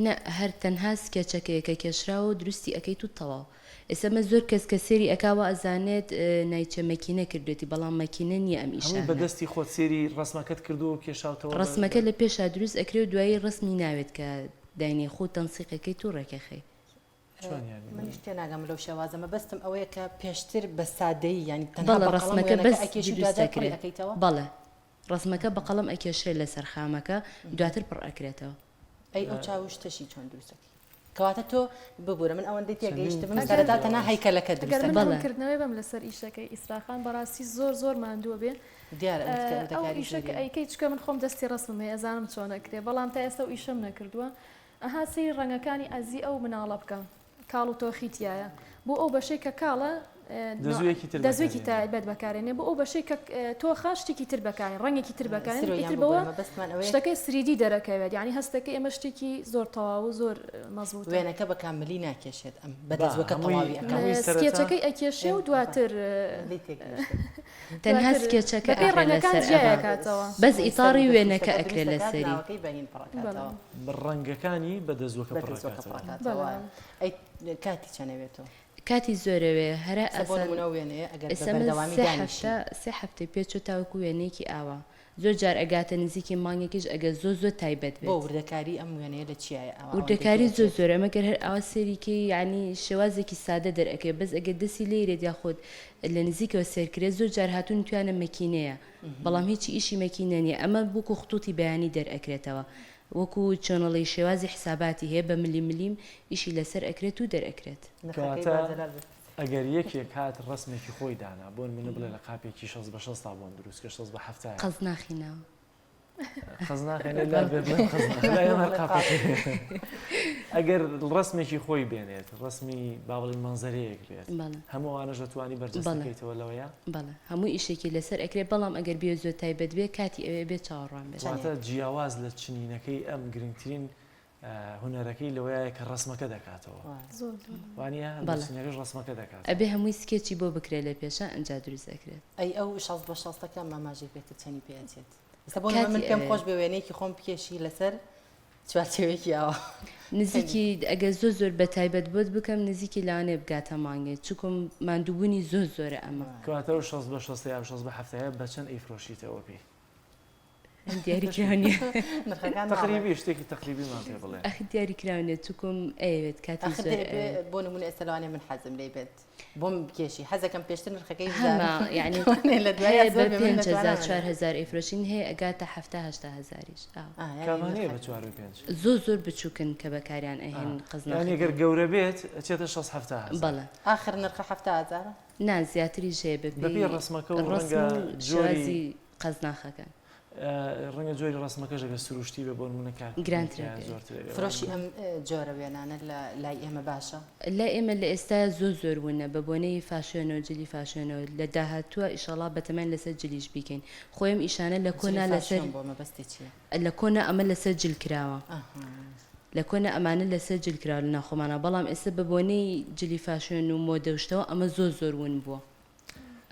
نا هەر تەنها سکێچەکەیە کە کێشراوە و دروستی ئەکەیت و تەواو. ئێستا مە زۆر کەس کە سێری ئەکا وا ئەزانێت نایچە مەکینە کردوێتی بەڵام مەکینە نیە ئەم هەمووی بە ئیشانە. دەستی خۆت سێری ڕەسمەکەت کردووە و کێشاوتەوە بە ڕەسمەکە لە پێشا دروست ئەکرێ و دوایی ڕەسمی ناوێت کە داینێی خۆو تەنسیقەکەیت و ڕێکەخەی. چۆن یانی؟ منیش تێناگەم لەو شێوازە مەبەستم ئەوەیە کە پێشتر بە سادەیی یانی تەنها بەڵێ بە قەڵەم ڕەسمەکە وێنەکە بەس ئەکێشی و دروست دواجار ئەکرێ پڕی ئەکەیتەوە؟ بەڵێ ڕەسمەکە بە قەڵەم ئەکێشرێ لەسەر خامەکە دواتر پڕ ئەکرێتەوە. ئەی ئەو چاو و شتەشی چۆن دروست ئەکەی؟ کەواتە تۆ ببورە من ئەوەندەی تێگەیشتبم چەندین سەرەتا ئەگەر تەنها جیاواز. هەیکەلەکە ئەگەر دروست من ئەکەی. بەڵێ. ڕوونکردنەوەی بەم لەسەر ئیشەکەی ئیسرا خان بەڕاستی زۆر زۆر ماندووە بێ دیارە ئەو وردەکاری ئیشە کە زۆری هەیە. ئەیکەی چونکە من خۆم دەستی ڕەسمم هەیە ئەزانم چۆن ئەکرێ بەڵام تا ئێستا ئەو ئیشەم نەکردووە ئەها سەیری ڕەنگەکانی ئەزی ئەو مناڵە بکە کاڵ و تۆخی تیایە بۆ ئەو بەشەی کە کاڵە دەزوویەکی تر دەزوویەکی بەکارێنێ. تایبەت بەکارێنێ بۆ ئەو بەشەی کە تۆخە شتێکی تر بەکارێن ڕەنگێکی تر بەکارێن سرۆ یان ئیتر ببورە بەوە مەبەستمان ئەوەیە شتەکە 3D دەرەکەوێت یانی هەستەکەی ئێمە شتێکی زۆر تەواو و زۆر مەزبووتە. وێنەکە بە کاملی ناکێشێت ئەم بە با دەزووەکە هەمووی تەواوی ئەکات. هەمووی سەرەتا سکێچەکەی ئەکێشێ و دواتر من لێی تێگەیشتم. تەنها دواتر سکێچەکە بەپێی ئەکرێ ڕەنگەکان لەسەر جیای ئەڤا ئەکاتەوە. بەس سەر و ئیتاڕی دەست وێنەکە شتەکە ئەکرێ دروست دەکات لەسەری. ناوەکەی بەهین پڕ بەڵێ. ئەکاتەوە. ڕەنگەکانی بە دەزووەکە بە پڕ دەزووەکە پڕ ئەکاتەوە. ئەکاتەوە بەڵێ وایە. ئەی کاتی چەند ئەوێتەوە؟ کاتی زۆرەوێ هەرە ئێستا بۆ ئاسان نموونە ئەو وێنەیە ئەگەر بە ئێستا من بەردەوامی سێ دانیشی. هەفتە سێ هەفتەی پێ چوو تاوەکو وێنەیەکی ئاوا زۆر جار ئەگاتە نزیکی مانگێکیش ئەگەر زۆر زۆر تایبەت بۆ بێت. وردەکاری ئەم وێنەیە لە چیایە ئاوا ئەوەندەی پێ وردەکاری زۆر ئەچێت؟ زۆرە ئەمە گەر هەر ئاوا سەیری کەی یانی شێوازێکی سادە دەرئەکەوێ بەس ئەگەر دەسی لێیرێت یاخود لە نزیکەوە سەیر کرێت زۆر جار هاتوون وتویانە مەکینەیە بەڵام هیچی ئیشی مەکینە نیە ئەمە وەکو خطوطی بەیانی دەرئەکرێتەوە وەکو چۆنەڵی شێوازی حساباتی هەیە بە ملیم ملیم ئیشی لەسەر ئەکرێت و دەرئەکرێت. نرخەکەی کەواتە با جەلال بپرسین. ئەگەر یەکێک هات ڕەسمێکی خۆی دانا بۆ نمونە بڵێ لە قاپێکی شەست بە شەستا بۆم دروست کە شەست بە حەفتایە. قەزناخی ناوە. قەزناخێنێ لا بێ بڵێم قەزناخ لای ئێمە هەر قاپەکەی. ئەگەر ڕەسمێکی خۆی بێنێت ڕەسمی با بڵێین مەنزەرەیەک بێت بەڵێ. هەموو ئەوانەش دەتوانی بەڵێ. بەرجەستەکەیتەوە لەوەیا؟ بەڵێ هەموو ئیشێکی لەسەر ئەکرێ بەڵام ئەگەر بێ زۆر تایبەت بێ کاتی ئەوێ بێ چاوەڕوان بێت. واتە جیاواز لە چنینەکەی ئەم گرنگترین هونەرەکەی لەوەیایە کە ڕەسمەکە دەکاتەوە. زۆر زۆر. وانیە؟ بەڵێ. چنینەکەش ڕەسمەکە دەکاتەوە. ئەبێ هەمووی سکێچی بۆ بکرێ لە پێشا ئەنجا دروست ئەکرێت. ئەی ئەو شەست بە شەستە کە ئاماژەی پێ کرد چەنی پێ ئەچێت؟ ئێستا بۆ نموونە من کاتی پێم ئەوێ. خۆش بێ وێنەیەکی خۆم بکێشی لەسەر چوارچێوەیەکی ئاوا. نزیکی ئەگەر زۆر زۆر بە تایبەت بۆت بکەم نزیکی لەوانەیە بگاتە مانگێ چوکم ماندووبوونی زۆر زۆرە ئەمە. کەواتە ئەو شەست بە شەستە یا شەست بە حەفتایە بە چەند ئەیفرۆشیتەوە پێی؟ دیاری کراو نییە. نرخەکان تەقریبی شتێکی تەقریبیمان پێ بڵێ. ئەخ دیاری کراو نییە چوکم ئەیەوێت کاتی ئەخر زۆر دەبێ ئەوێت. بۆ نموونە ئێستا لەوانەیە من حەزم لێی بێت بۆم بکێشی حەزەکەم پێشتر نرخەکەی هەمە بزانم یعنی لەوانەیە لە دوایە هەیە بە زۆر بێ من 5000 لە توانامە 4000 ئەیفرۆشین هەیە ئەگاتە 70 80 هەزاریش ئاو. ئا یانی کامانەیە بە نرخەکە چوار و پێنج؟ زۆر زۆر بچووکن کە بەکاریان ئەهێنن یانی قەزناخەکان. گەر گەورە بێت ئەچێتە شەست حەفتا هەزار. بەڵێ. ئاخر نرخە 70 هەزارە؟ نا زیاتریش هەیە بەپێی بەپێی ڕەسمەکە و ڕەسم ڕەنگە و جۆری شێوازی قەزناخەکان. ڕەنگە جۆری ڕەسمەکەش ئەگەر سروشتی بێ بۆ نموونە کارکردنی گرانترە تیا بێ. زۆرترە بێ فرۆشی ئەم جۆرە وێنانە لە لای ئێمە باشە؟ لای ئێمە لە ئێستایا زۆر زۆر ونە بە بۆنەی فاشیۆنەوە جلی فاشیۆنەوە لە داهاتووە ئیشەڵا بەتەماین لەسەر جلیش بیکەین خۆ ئەم ئیشانە لە جلی کۆنا لەسەر فاشیۆن بۆ مەبەستی چییە؟ لە کۆنا ئەمە لەسەر جل کراوە ئەها. لە کۆنا ئەمانە لەسەر جل کراوە لە ناوخۆمانا بەڵام ئێستا بە بۆنەی جلی فاشیۆن و مۆدە و شتەوە ئەمە زۆر زۆر ون بووە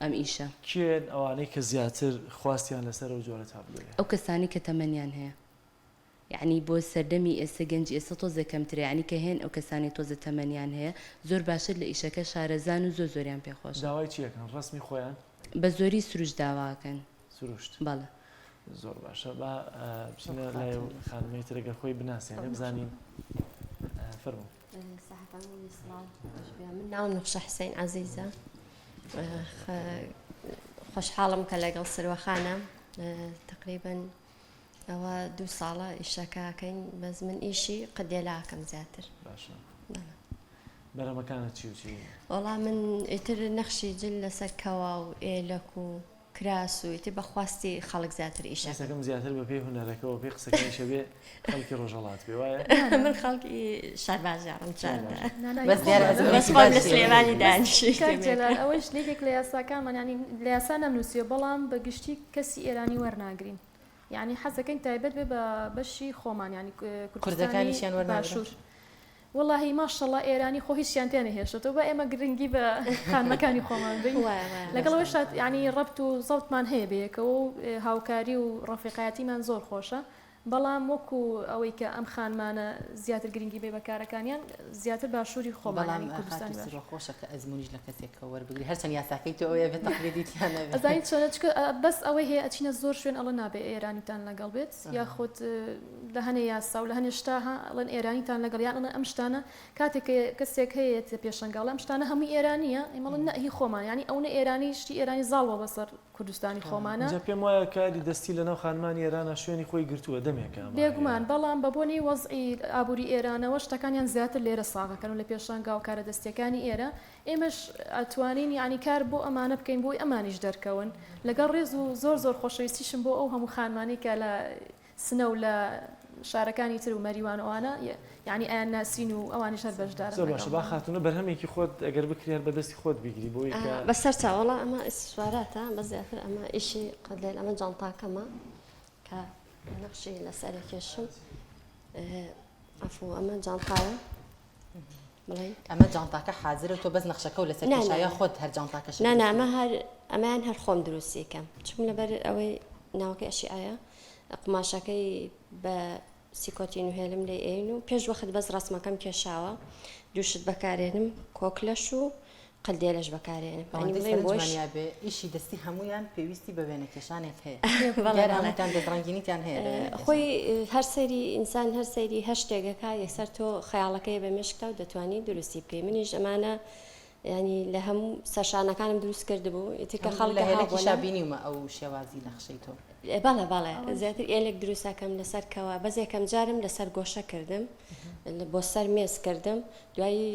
ئەم ئیشە. کێن ئەوانەی کە زیاتر خواستیان لەسەر ئەو جۆرە تابلۆیە؟ ئەو کەسانەی کە تەمەنیان هەیە یەعنی بۆ سەردەمی ئێستا گەنجی ئێستا تۆزێ کەمترە یەعنی کە هێن ئەو کەسانەی تۆزێ تەمەنیان هەیە زۆر باشتر لە ئیشەکە شارەزان و زۆر زۆریان پێ خۆشە. داوای چی ئەکەن؟ ڕەسمی خۆیان؟ بە زۆری سروشت داوا ئەکەن. سروشت. بەڵێ. زۆر باشە با بچینە لای ئەو خانمەی تر گەر خۆی بناسێنێ بزانین فەرموو. من ناوم نەخشە حسین عەزیزە خۆشحاڵم کە لەگەڵ سروەخانە تقریبا ئەوە دوو ساڵە ئیشەکەکەین بەس من ئیشی قدێلاکەم زیاتر باشە بەرەمەکانە چی و چی؟ وەڵا من ئیتر نەخشی جل لەسەر کەوا و ئێلەک و کراس و ئیتر بە خواستی خەڵک زیاتر ئیشەکەم. هەستەکەم زیاتر بە پێی هونەرەکە و پێی قسەکانیشە بێ خەڵکی ڕۆژهەڵات بێ وایە؟ من خەڵکی شارباژێڕم چاردە. بەس دیارە بەس خۆم لە سلێمانی دانیشتووم. کاک جەلال ئەوەیش یەکێک لە یاساکانمان یانی لە یاسا نەمنووسیوە بەڵام بە گشتی کەسی ئێرانی وەرناگرین یانی حەزەکەین تایبەت بێ بە بەشی خۆمان یانی کوردستانی کوردەکانیشیان وەرناگرن؟ باشوور. وەڵاهی ماشەڵا ئێرانی خۆ هیچیان تێ نەهێشتەوە با ئێمە گرنگی بە خانمەکانی خۆمان بین لەگەڵ ئەوەشا یانی ڕەبت و زەوتمان هەیە بەیەکەوە و هاوکاری و ڕەفیقایەتیمان زۆر خۆشە بەڵام وەکو ئەوەی کە ئەم خانمانە زیاتر گرنگی بێ بە کارەکانیان زیاتر باشووری خۆمان بەڵام یانی کوردستانی خاتوو باشوور. سروە خۆشە کە ئەزموونیش لە کەسێکەوە وەربگری هەرچەند یاساکەی تۆ ئەوەیە بێ تەقلیدی تیا نەبێ. ئەزانی چۆنە چونکە بەس ئەوەی هەیە ئەچینە زۆر شوێن ئەڵێن نابێ ئێرانیتان لەگەڵ بێت یاخود لە هەنێ یاسا و لە هەنێ شتا ها ئەڵێن ئێرانیتان لەگەڵ یان ئەڵێن ئەم شتانە کاتێک کە کەسێک هەیە یەتە پێشەنگا ئەڵێ ئەم شتانە هەمووی ئێرانییە ئێمە ئەڵێن نە هی خۆمان یانی ئەونە ئێرانی شتی ئێرانی زاڵ بووە بەسەر کوردستانی خۆمانە. ئینجا پێم وایە کاری دەستی لەناو خانمانی ئێرانا شوێنی خۆی گرتووە دەمێکە ئەمە هەیە. بێگومان، بەڵام بە بۆنەی وەزعی ئابووری ئێرانەوە شتەکانیان زیاتر لێرە ساغەکەن و لە پێشانگا و کارە دەستییەکانی ئێرە ئێمەش ئەتوانین یانی کار بۆ ئەمانە بکەین بۆی ئەمانیش دەرکەون لەگەڵ ڕێز و زۆر زۆر خۆشەویستیشم بۆ ئەو هەموو خانمانەی کە لە سنە و لە شارەکانی تر و مەریوان و ئەوانە یانی ئەیان ناسین و ئەوانیش هەر بەشدارن زۆر باشە با لەگەڵمان. خاتوونە بەرهەمێکی خۆت ئەگەر بکرێ هەر بە دەستی خۆت بیگری بۆی کە. بەسەر چاو وەڵا ئەمە ئیکسسواراتە بەس زیاتر ئەمە ئیشی قەدێل ئەمە جانتاکەمە کە نەخشی لەسەر کێشم عەفوو ئەمە جانتایە بڵێی. ئەمە جانتاکە حازرە و تۆ بەس نەخشەکە و لەسەر نا کێشا نا یا نا خۆت هەر جانتاکەشت نا نا دروست ئەمە کردووە؟ هەر ئەمەیان هەر خۆم دروستی کەم چونکم لەبەر ئەوەی ناوەکەی ئەشیعەیە قوماشەکەی بە سیکۆتین و هێلم لێی ئەین و پێش وەخت بەس ڕەسمەکەم کێشاوە دوو شت بەکارێنم کۆکلەش و قلدێلەش بەکارێنم یانی ئەوەندەی بڵێین بۆش سەرنجمان یابێ ئیشی دەستی هەموویان پێویستی بە وێنەکێشانێک هەیە بەڵێ دیارە بەڵێ هەمووتان دەستڕەنگینیتان هەیە لە وێنەکێشان. خۆی هەر سەیری ئینسان هەر سەیری هەر شتێک ئەکا یەکسەر تۆ خەیاڵەکەی بە مێشکتا و دەتوانی دروستی بکەی منیش ئەمانە یانی لە هەموو سەرشانەکانم دروست کردبوو ئیتر کە لە خەڵکە هێلەکیشا هاوبۆنە بینیومە ئەو شێوازی نەخشەی تۆ. بەڵێ بەڵێ زیاتر ئێلێک دروست ئەکەم لەسەر کەوا بەس یەکەم جارم لەسەر گۆشە کردم بۆ سەر مێز کردم دوایی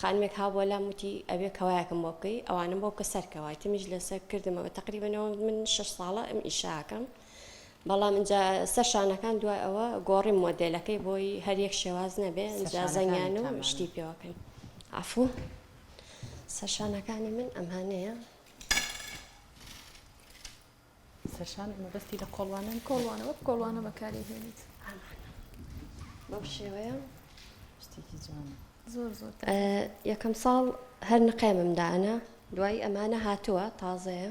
خانمێک هابووە لام وتی ئەبێ کەوایەکم بۆ بکەی ئەوانم بۆ بکە سەر کەوای تمیش لەسەر کردمەوە تقریبا ئەوە من شەش ساڵە ئەم ئیشە ئەکەم. بەڵام ئینجا سەر شانەکان دوای ئەوە گۆڕیم مۆدێلەکەی بۆی هەر یەک شێواز نەبێ ئینجا زەنگیان و شتی پێوەکەین عەفوو سەر شانەکانی من ئەمانەیە. سەرشان مەبەستی لە کۆڵوانەن کۆڵوانە وەک کۆڵوانە بەکاری هێنیت بەو شێوەیە شتێکی جوانە زۆر زۆر یەکەم ساڵ هەر نقێمم دانا دوایی ئەمانە هاتووە تازەیە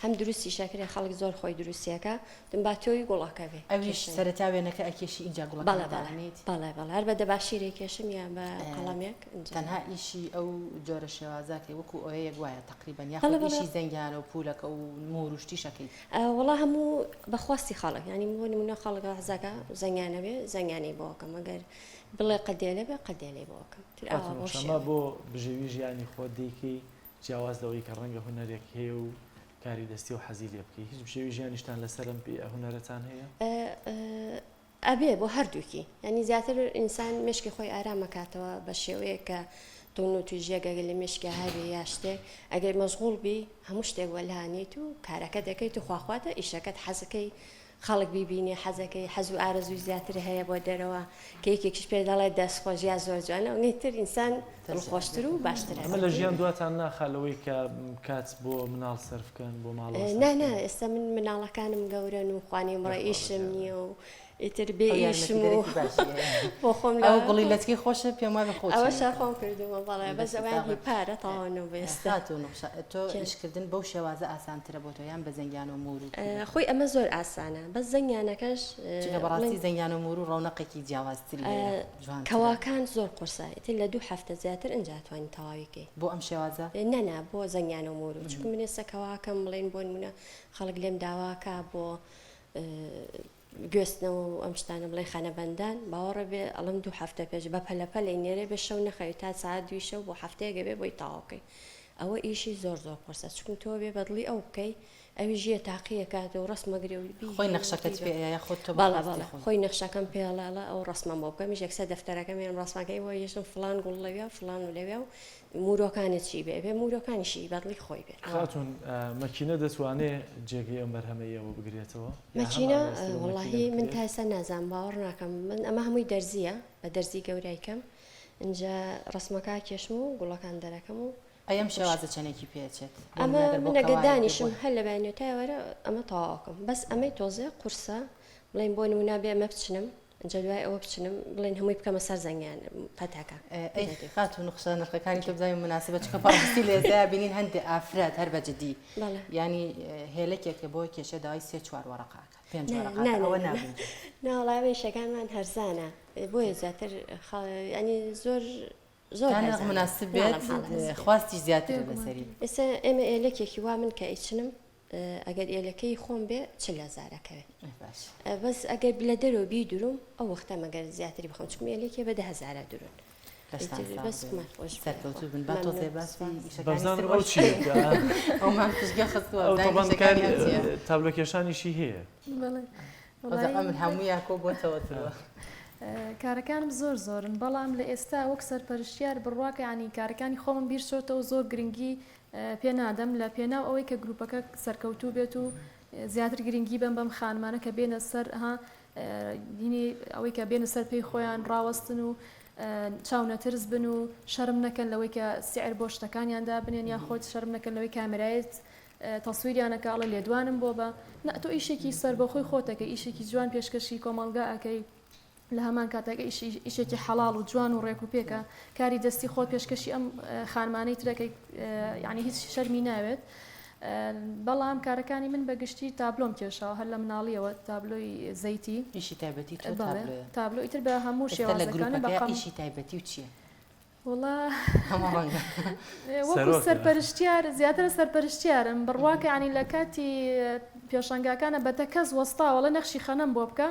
هەم دروستیش ئەکرێ خەڵک زۆر خۆی دروستیەکە وتم با تۆوی گوڵەکە بێ ئەویش سەرەتا وێنەکە ئەکێشی ئینجا گوڵەکە بەڵێ بەڵێ بەڵێ بەڵێ هەر بە دەباشیرێ کێشم یا بە قەڵەمێک ئینجا تەنها ئیشی ئەو جۆرە شێوازەکەی وەکو ئۆیەیەک وایە تەقریبەن یاخود ئیشی زەنگیانە و پولەکە و مور و شتیش ئەکەیت؟ وەڵا هەموو بە خواستی خەڵک یانی بۆ نمونە خەڵک حەزەکا زەنگیانە بێ زەنگیانەی بۆ ئەکەم ئەگەر بڵێ قەدێلە بێ قەدێلەی بۆ ئەکەم تر ئاوا خاتوون بەو شەمە شێوەیە. بۆ بژێوی ژیانی خۆت دەیکەی جیاواز لەوەی کە ڕەنگە هونەرێک هەیە و کاری دەستی و حەزی لێ بکەی هیچ بژێوی ژیانیشتان لەسەر ئەم هونەرەتان هەیە؟ ئەبێ بۆ هەردووکی یانی زیاتر ئینسان مێشکی خۆی ئارام ئەکاتەوە بە شێوەیەک کە توند و توژیەک ئەگەر لە مێشکیا هەبێ یا شتێک ئەگەر مەشغوڵ بی هەموو شتێک وەلا نیت و کارەکە دەکەیت و خواخواتە ئیشەکەت حەزەکەی خەڵک بیبینێ حەزەکەی حەز و ئارەزووی زیاتر هەیە بۆ دەرەوە کە یەکێکیش پێ دەڵێ دەست خۆش یا زۆر جوانە ئەونەی تر ئینسان دڵخۆشتر و باشتر ئەمە لە ژیان دواتان ناخا لەوەی کە کات بۆ مناڵ سەرف بکەن بۆ ماڵەوە سەرف نا نا بکەن؟ ئێستا من مناڵەکانم گەورەن و خوانیم ڕێ بەخوا ئیشم بەزیادە. نییە و ئیتر بێ ئەو ئیشم و یارمەتیدەرێکی باشی هەیە. بۆ خۆم لە ئەو گوڵی لەچکەی خۆشە پێم وابێ خۆت ئەوەشە چنیوتە. خۆم کردوومە بەڵێ بەس دەستت ئەوەیان ساغ هی بێ. پارە تەواو نەبوو ئێستا. خاتوو نوخشە تۆ گیان. ئیشکردن بەو شێوازە ئاسانترە بۆ تۆ یان بە زەنگیان و موور و پوورە؟ خۆی ئەمە زۆر ئاسانە بەس زەنگیانەکەش چونکە بڵێن بەڕاستی زەنگیان و موور و ڕەونەقێکی جیاوازتری هەیە جوانترە. کەواکان زۆر قورسە ئیتر لە دوو هەفتە زیاتر ئینجا ئەتوانی تەواوی کەی. بۆ ئەم شێوازە؟ نا نا بۆ زەنگیانە و موور و چونکە من ئێستا کەواکەم بڵێن بۆ نموونە خەڵک لێم داواکا بۆ گوێستنەوە و ئەم شتانە بڵێ خەنەبەندان باوەڕە بێ ئەڵێم دوو هەفتە پێش بە پەلە پەلەی نێرێ بێ شەو نەخەوی تا سەعات دووی شەو بۆ هەفتەیەک ئەبێ بۆی تەواو بکەی ئەوە ئیشی زۆر زۆر قورسە چونکە تۆ بێ بەدڵی ئەو بکەی ئەویش یە تاقیەکات و ڕەسمەگرێ و خۆی بیهێنێ و نەخشەکەت بیبا پێ ئەیا یاخود تۆ بە بەڵێ خواستی بەڵێ خۆی؟ خۆی نەخشەکەم پێ ئەڵێ ئەڵێ ئەو ڕەسمەم بۆ بکە منیش یەکسەر دەفتەرەکەم هێنم ڕەسمەکەی بۆ یەشم فڵان گوڵ لەویا و فڵان و لەویا و مورۆکانت چی بێ ئەبێ مورۆکانیشی بەدڵی خۆی بێت. خاتوون مەکینە دەتوانێ جێگەی ئەم بەرهەمەی ئێوە بگرێتەوە؟ یا هەم مەکینە ئاراستەی بە مەکینە وەڵاهی من بکرێت؟ تا ئێستا نازانم باوەڕ ناکەم من ئەمە هەمووی دەرزییە بە دەرزی گەورای کەم ئینجا ڕەسمەکە ئەکێشم و گوڵەکان دەرەکەم و ئەی ئەم شێوازە چەنێکی پێ ئەچێت؟ بۆ ئەمە نمونە گەر بۆ من ئەگەر کەوایەک بێ دانیشم بۆ هەر لە بەیانیەوە تا ئێوارە ئەمە تەواوەکەم بەس ئەمەی تۆزێ قورسە بڵێین بۆ نمونە بێ ئەمە بچنم ئینجا دوای ئەوە بچنم بڵێن هەمووی بکەمە سەر زەنگیان پەتەکە ئەی خاتوو نوخشە نرخەکانی تۆ بزانین مناسبە چونکە بەڕاستی لە ئێستایا بینین هەندێ ئافرەت هەر بە جدی یانی هێلەکێکە بۆ کێشە داوای سێ چوار وەڕەقە ئەکات پێنج وەرەقە ئەکات ئەوە نابینرێت. نا وەڵا ئێمە ئیشەکانمان هەرزانە بۆیە زیاتر یانی زۆر زۆر تا نرخ هەرزانە مناسب بێت ناڵێم حاڵ هەرزان خواستیش زیاترە لەسەری. ئێستا ئێمە ئێلەکێکی وا من کە ئەیچنم ئەگەر ئێلەکەی خۆم بێ 40 هەزار ئەکەوێ بەس ئەگەر لە دەرەوە بیدروم ئەو وەختە مەگەر زیاتری بخەم چونکە ئێلەکێ بە دە هەزارە درون لەشتان ئیتر ساغ بەس بێ خومان خۆش بێ سەرکەوتوو بن با تۆزێ مەمنون باسی سوپاس. ئیشەکانی بەرزان سروەش ئەو چی بکەین بکە ئەومان پشتگوێ خستووە ئەو بزانین تەبعەن ئیشەکانی کار ئەو چییە تابلۆکێشانیشی هەیە. بەڵێ وەزع وەڵایی ئەمن هەموویان کۆ بۆتەوە ترۆ. کارەکانم زۆر زۆرن بەڵام لە ئێستا وەک سەرپەرشتیار بڕواکە یانی کارەکانی خۆمم بیر چۆتەوە زۆر گرنگی پێ نادەم لە پێناو ئەوەی کە گروپەکە سەرکەوتوو بێت و زیاتر گرنگی بەم بەم خانمانە کە بێنە سەر ها دینی ئەوەی کە بێنە سەر پێی خۆیان ڕاوەستن و چاو نەترس بن و شەرم نەکەن لەوەی کە سعر بۆ شتەکانیان دابنێن یا خۆت شەرم نەکەن لەوەی کامێرایت تەسویریانەکە ئەڵێ لێدوانم بۆ بە نا تۆ ئیشێکی سەربەخۆی خۆتەکەی ئیشێکی جوان پێشکەشی کۆمەڵگا ئەکەی لە هەمان کاتێک ئیشێکی حەڵاڵ و جوان و ڕێک و پێکە کاری دەستی خۆت پێشکەشی ئەم خانمانەی ترەکەی یعنی هیچ شەرمی ناوێت بەڵام کارەکانی من بە گشتی تابلۆم کێشاوە هەر لە مناڵیەوە تابلۆی زەیتی ئیشی تایبەتی تۆ تابلۆ ئیتر بە هەموو شێوازەکانی بە ئیشی تایبەتی و چییە؟ وەڵا هەموو ڕەنگە وەکو سەرۆکە. سەرپەرشتیار زیاتر سەرپەرشتیارم بڕواکە یانی لە کاتی پێشانگاکانە بە دە کەس وەستاوە ئەڵێ نەخشی خەنەم بۆ بکە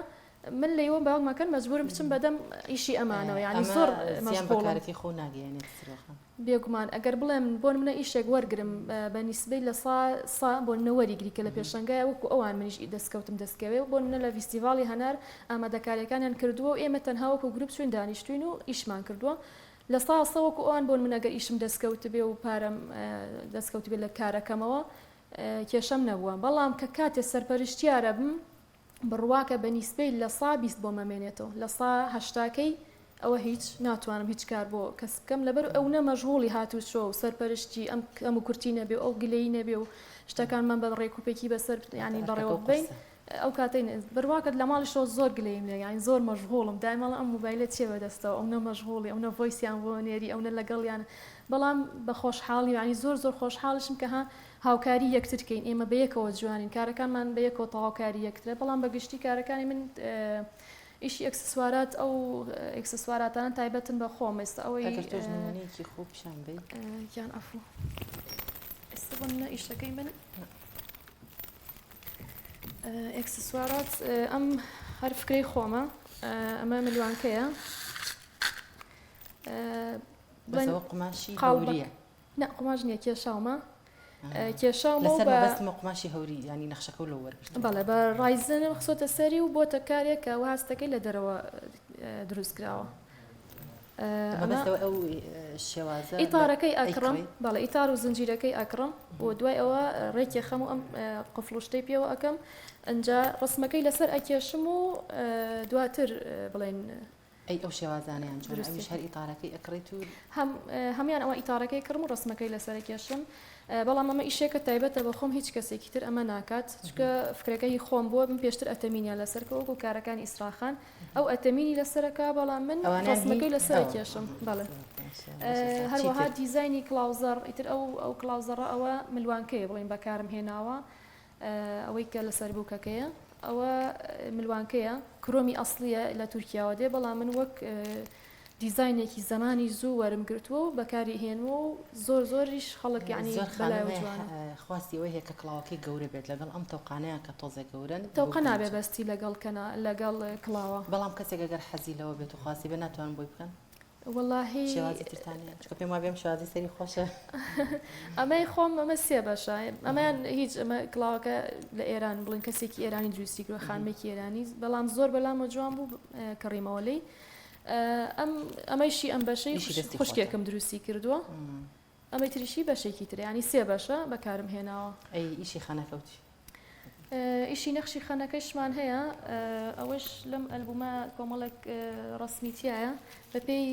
من لەیوە باوک مەکەن مەجبورم بچم بەدەم ئیشی ئەمانەوە یانی ئەمە زۆر زیان بە مەشغوڵم. کارەکەی خۆو ناگەیەنێت سرۆخان؟ بێگومان ئەگەر بڵێم بۆ نمونە ئیشێک وەرگرم بە نیسبەی لە سا سا بۆ نمونە وەریگری کە لە پێشەنگایە وەکو ئەوان منیش دەستکەوتم دەستکەوێ بۆ نمونە لە ڤیستیڤاڵی هەنار ئامادەکاریەکانیان کردووە و ئێمە تەنها وەکو گروپ چوین دانیشتوین و ئیشمان کردووە لە سا سە وەکو ئەوان بۆ نمونە گەر ئیشم دەستکەوتبێ و پارەم دەستکەوتبێ لە کارەکەمەوە کێشەم نەبووە بەڵام کە کاتێ سەرپەرشتیارەبم. بڕواکە بە نیسبەی لە سا 20 بۆم ئەمێنێتەوە لە سا هەشتاکەی ئەوە هیچ ناتوانم هیچ کار بۆ کەس بکەم لەبەر ئەونە مەشغوڵی هاتوچۆ و سەرپەرشتی ئەم کەم و کورتی نەبێ و ئەو گلەیی نەبێ و شتەکانمان بە ڕێکوپێکی بەسەر یانی بەڕێوە ببەین ئەو کاتەی بڕواکەت لە ماڵیشەوە زۆر گلەییم لێ یانی زۆر مەشغوڵم دایم ئەڵێم ئەم مۆبایلە چیە بەدەستەوە ئەونە مەشغوڵی ئەونە voice یان بۆ نێری ئەونە لەگەڵیان بەڵام بە خۆشحاڵی یانی زۆر زۆر خۆشحاڵیشم کە ها هاوکاری یەکتر کەین ئێمە بەیەکەوە جوانین کارەکانمان بەیەکەوە تەواوکاری یەکترە بەڵام بە گشتی کارەکانی من ئیشی ئێکسسوارات ئەو ئێکسسواراتانە تایبەتن بە خۆم ئێستا ئەوەی ئەگەر تۆش نمونەیەکی خۆ پیشان بەی گیان عەفو ئێستا بۆ منە ئیشەکەی من ئێکسسوارات ئەم هەر فکرەی خۆمە ئەمە ملوانکەیە بەسەوە قوماشی قاڵبریە نا قوماش نییە کێشاومە کێشاومە لەسەر مەبەستمە قوماشی هەوری ینی نەخشەکە و لەو وەرگرتووە. بەڵێ بە resin م خسۆتە سەری و بۆتە کارێک کە هەستەکەی لە دەرەوە دروست کراوە. مەبەستەوە ئەو شێوازە ئیتارەکەی ئەکڕم بەڵێ ئیتار و زنجیرەکەی ئەکڕم و دوای ئەوە ڕێکی خەم و ئەم قفڵ و شتەی پێوە ئەکەم ئەنجا ڕسمەکەی لەسەر ئەکێشم و دواتر بڵێن ئەی ئەو شێوازانەیان چۆنە ئەویش هەر ئیتارەکەی ئەکڕیت و. هەم هەموان ئەوە ئیتارەکەی کڕم و ڕەسمەکەی لەسەر ئەکێشم بەڵام ئەمە ئیشێکە تایبەتە بە خۆم هیچ کەسێکی تر ئەمە ناکات چونکە فکرەکە هی خۆم بووە من پێشتر ئەتەمینیان لەسەر کە وەکو کارەکانی ئیسراخان ئەو ئەتەمینی لەسەرەکە بەڵام من ڕەسمەکەی لەسەر ئەکێشم بەڵێ هەروەها دیزاینی کڵاوزەڕ ئیتر ئەو ئەو کڵاوزەڕە ئەوە ملوانکەیە بڵێن بەکارم هێناوە ئەوەی کە لەسەر بووکەکەیە ئەوە ملوانکەیە کرۆمی ئەسڵیە لە تورکیاوە دێ بەڵام من وەک دیزاینێکی زەمانی زوو وەرم گرتووە و بەکاری هێنمەوە و زۆر زۆریش خەڵک یعنی زۆر خانم خواستی ئەوەی هەیە کە کڵاوەکەی گەورە بێت لەگەڵ ئەم تەوقانەیان کە تۆزێک گەورەن تەوقە نابێ بەستی لەگەڵ کەنا لەگەڵ کڵاوە بەڵام کەسێک ئەگەر حەزی لەوە بێت و خواستی بێ ناتوانن بۆی بکەن وەڵاهی شێوازی ترتان هەیە چونکە پێم وابێ ئەم شێوازی سەری خۆشە. ئەمەی خۆم ئەمە سێ بەشە ئەمەیان هیچ ئەمە کڵاوەکە لە ئێران بڵین کەسێکی ئێرانی دروستی کردوە خانمێکی ئێرانی بەڵام زۆر بەلامە جوان بوو کڕیمەوە لێی ئەم ئەمەیشی ئەم بەشەی خوشکێکم دروستی کردووە ئەمەی تریشی بەشێکی ترە یانی سێ بەشە بەکارم هێناوە. ئەی ئیشی خەنەکە و چی؟ ئیشی نەخشی خەنەکەشمان هەیە ئەوەش لەم ئەلبومە کۆمەڵێک ڕەسمی تایە بەپێی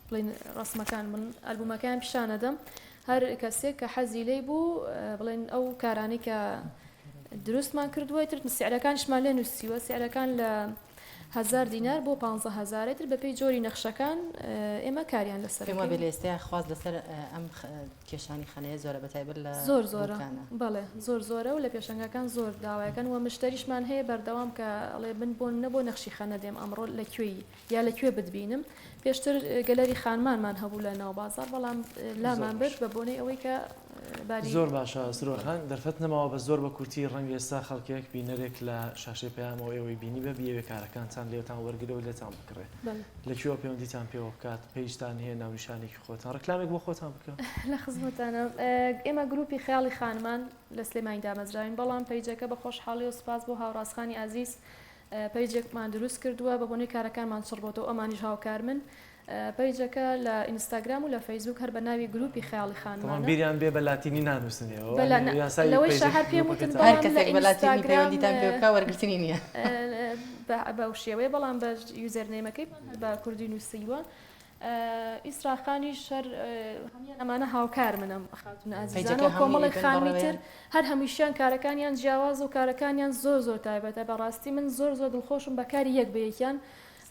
بڵین ڕەسمەکان من ئەلبومەکەیان پیشانەدەم هەر کەسێک کە حەزی لێی بوو بڵێن ئەو کارانەی کە دروستمان کردووە تر سعرەکانیشمان لێ نووسیوە سعرەکان لە هەزار دینار بۆ پانزە هەزارێ تر بەپێی جۆری نەخشەکان ئێمە کاریان لەسەر پێم وابێ لە ئێستایا خواست لەسەر ئەم کێشانی خەنەیە زۆرە بەتایبەت لە زۆر زۆرە بەڵێ زۆر زۆرە و لە پێشەنگاکان زۆر داوایەکەن و مشتەریشمان هەیە بەردەوام کە ئەڵێ من بۆ نە بۆ نەخشی خەنە دێم ئەمڕۆ لە کوێی یا لە کوێ بتبینم پێشتر گەلەری خانمانمان هەبوو لە ناو بازاڕ بەڵام لامان برد بە بۆنەی ئەوەی کە باری زۆر باشە سروە خان دەرفەت نەماوە بەس زۆر بە کورتی ڕەنگە ئێستا خەڵکێک بینەرێک لە شاشەی پەیامەوە ئێوەی بینیبێ بیەوێ کارەکانتان لێتان وەرگرێ و لێتان بکڕێ لە کوێوە پەیوەندیتان پێوە بکات page تان هەیە ناونیشانێکی خۆتان ڕکلامێک بۆ خۆتان بکە. لە خزمەتانم ئێمە گروپی خەیاڵی خانمان لە سلێمانی دامەزراوین بەڵام page ەکە بە خۆشحاڵی و سوپاس بۆ هاوڕازخانی ئازیز page ێکمان دروست کردووە بە بۆنەی کارەکانمان چڕ بۆتەوە ئەمانیش هاوکارمن page ەکە لە ئینستاگرام و لە فەیسبوک هەر بە ناوی گروپی خەیاڵی خانمانە. تەبعەن بیریان بێ بە لاتینی نانووسن ئێوە بە لا نا یاسای لەوەیشا page ەکەی هەر پێم وتن گروپەکەتان. هەر بەڵام لە کەسێک بە لاتینی ئینستاگرام پەیوەندیتان پێ بکا وەرگرتنی نییە. بە بەو شێوەیە بەڵام بە username ەکەی هەر بە کوردی نووسیوە. ئیسرا خانیش هەر هەموویان ئەمانە هاوکار منم خاتوونە ئازیزانە page ەکە و هەمووی کۆمەڵێک ئەیبەن خانمی تر بەڕێوەیان؟ هەر هەمووشیان کارەکانیان جیاوازە و کارەکانیان زۆر زۆر تایبەتە بەڕاستی من زۆر زۆر دڵخۆشم بە کاری یەک بە یەکیان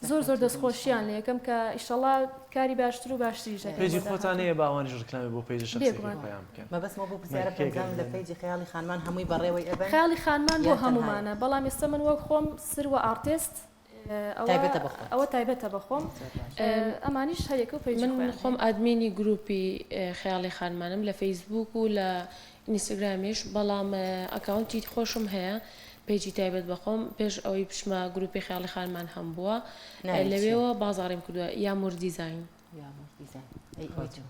زۆر زۆر سەرکەوتوو بن دەست خۆشیان ئینشاڵڵا. لێ ئەکەم کە ئیشەڵا کاری باشتر و باشتریش ئەکەن page ی بۆ خۆتان داهاتوو. هەیە با ئەوانیش ڕیکلامی بۆ page ە شەخسیەکەی بێگومان. خۆیان بکەن. مەبەستمە بۆ پرسیارە مایکەکەی بکەم بزانم لە گەر page ی خەیاڵی خانمان هەمووی بەڕێوەی ئەبەن خەیاڵی خانمان بۆ یان تەنها هەموومانە بەڵام ئێستا من وەک خۆم سروە ئارتێست ئەوە تایبەتە بە خۆت. ئەوە تایبەتە بە خۆم زۆر باشە. ئەمانیش هەریەکە و page ی من خۆیان خۆم هەیە. admin ی گروپی خەیاڵی خانمانم لە فەیسبووک و لە ئینستاگرامیش بەڵام account ی خۆشم هەیە page ی تایبەت بە خۆم پێش ئەوەی بچمە گروپی خەیاڵی خانمان هەم بووە ناوی چیە؟ لەوێوە بازاڕیم کردووە یامور دیزاین. یامور دیزاین ئەی ئەوەی تۆ؟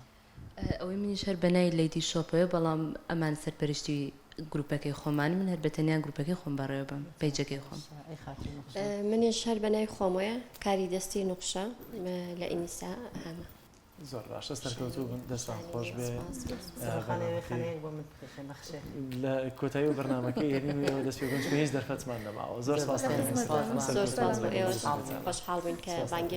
ئەوەی منیش هەر بەناوی لەیدی شۆپەوە بەڵام ئەمان سەرپەرشتی گروپەکەی خۆمانن من هەر بەتەنیا گروپەکەی خۆم بەڕێوە بەم page ەکەی خۆم. ئەی خاتوو نوخشە؟ منیش هەر بەناوی خۆمەوەیە کاری دەستی نوخشە لە ئینستا هەمە. زۆر باشە سەرکەوتوو بن دەستان خۆش بێ. لە کۆتایی و بەرنامەکەی هێنین و ئێوە دەست پێ بکەن چونکە هیچ دەرفەتمان نەماوە زۆر سپاستان زۆر سپاس بۆ ئێوەش خۆشحاڵ بووین کە بانگێشت.